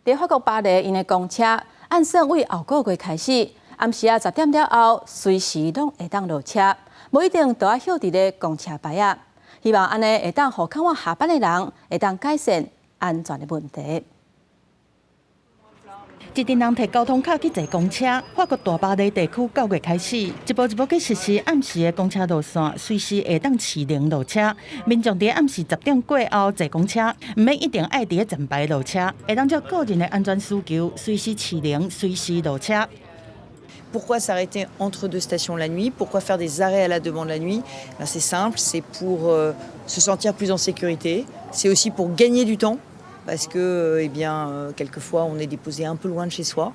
佇法國巴黎，𪜶的公車按算對後個月開始，暗時仔10點了後，隨時攏會當落車，無一定都愛歇佇咧公車牌仔。希望按呢會當予較晚下班的人會當改善安全的問題。一陣人提交通卡去坐公車，法國大巴黎地區9月開始，一步一步去實施暗時的公車路線，隨時會當飼靈落車。民眾佇暗時10點過後坐公車，毋免一定愛佇咧站牌落車，會當照個人的安全需求，隨時飼靈，隨時落車。 Pourquoi s'arrêter entre deux stations la nuit? Pourquoi faire des arrêts à la demande la nuit? C'est simple, c'est pour se sentir plus en sécurité. C'est aussi pour gagner du temps parce que, eh bien, quelquefois, on est déposé un peu loin de chez soi.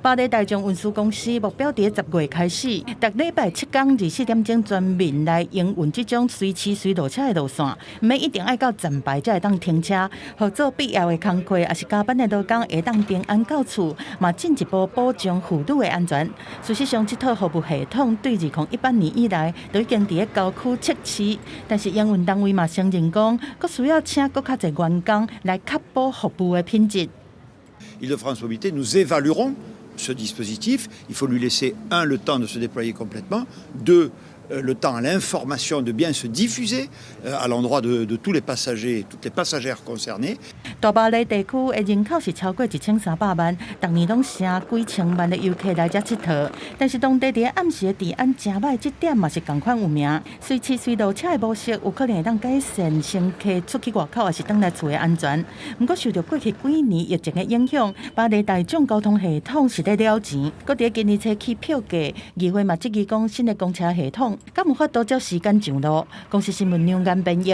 巴黎大眾運輸公司目標佇10月開始，逐禮拜7天24點鐘全面來營運這種隨飼隨落車的路線，毋免一定愛到站牌才會當停車，予做必要的工課，抑是加班的勞工會當平安到厝，嘛進一步保障婦女的安全。事實上，這套服務系統對2018年以來都已經佇咧郊區測試，但是營運單位嘛承認講，閣需要請閣較濟員工來確保服務的品質。 Île-de-France Mobilités, nous évaluerons ce dispositif. Il faut lui laisser, un, le temps de se déployer complètement, deux, le temps à l'information de bien se diffuser à l'endroit de tous les passagers et toutes les passagères concernés. 大巴黎地區的人口是超過1300萬，逐年攏成幾千萬的遊客來遮𨑨迌。但是當地佇暗時的治安誠䆀，這點嘛是仝款有名。隨飼隨落車的模式有可能會當改善乘客出去外口抑是轉來厝的安全。毋過受著過去幾年疫情的影響，巴黎大眾交通系統是咧了錢，閣佇今年初起票價，議會嘛質疑講新的公車系統敢有法度照時間上路。公視新聞梁岩編譯。